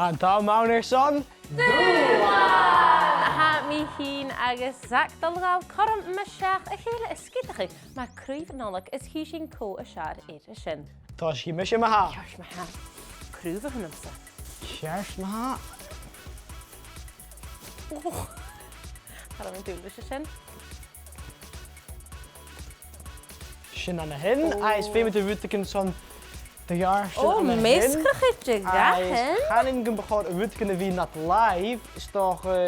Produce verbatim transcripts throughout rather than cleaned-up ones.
An t-àm ann airson dùbhlan! Tha mi fhìn agus Zach a' dol a ghabhail cothrom a-mach a chèile a sgileachadh mar chraobh Nollaig is chì sinn cò as fheàrr air a sin. Tòisichidh mise ma-thà. Ceart ma-thà. Craobh a th' annamsa. Ceart ma-thà. Ò. Tha mi an dùil ris a sin. Sin an sin, agus feumaidh tu rudeigin son do ghearradh. Ò, measgachadh de dh'aithisn. Chan eil mi cinnteach gum bu chòir rudeigin a bhith nad làimh, is dòcha,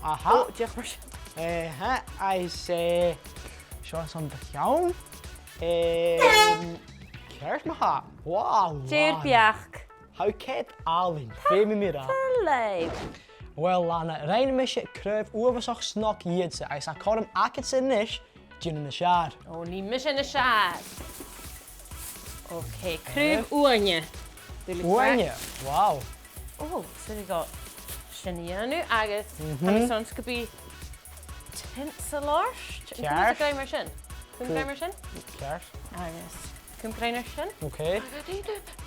aha. Ò, dìreach mar sin. Eh, ha, agus, eh, seo son do cheann. Eh, ceart ma-thà. Wow, Lana. Dè ur beachd? Tha thu ceart àlainn, feumaidh mi ràdh. Tha leibh. Uill, Lana, rinn mise craobh uabhasach snog dhìotsa, agus tha cothrom agadsa a-nis dèanamh nas fheàrr. Ò, nì mise nas fheàrr. Ok, craobh uaine. Uaine, wow. Ò, so we got sin a dhèanamh agus tha mi son 's gum bi tinsel ort. An cumas tu grèim mar sin? Cumas tu grèim mar sin? Ceart. Agus cumas tu grèim mar sin? Ok.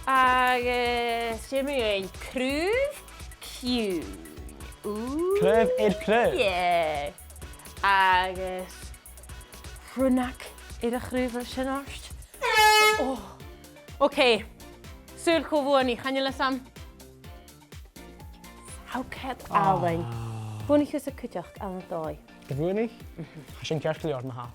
Agus dè mu dheidhinn craobh ciùin? Ooh, craobh air craobh. Yeah. Agus rionnag air a' chraobh sin ort. Ò. Ok. Saoil cò bhuannaich, chan eil fhios agam. Tha thu ceart àlainn. Bhuannaich thusa cuideachd, Alan Doy. Do bhuannaich? Tha sin ceart gu leòr, ma-thà.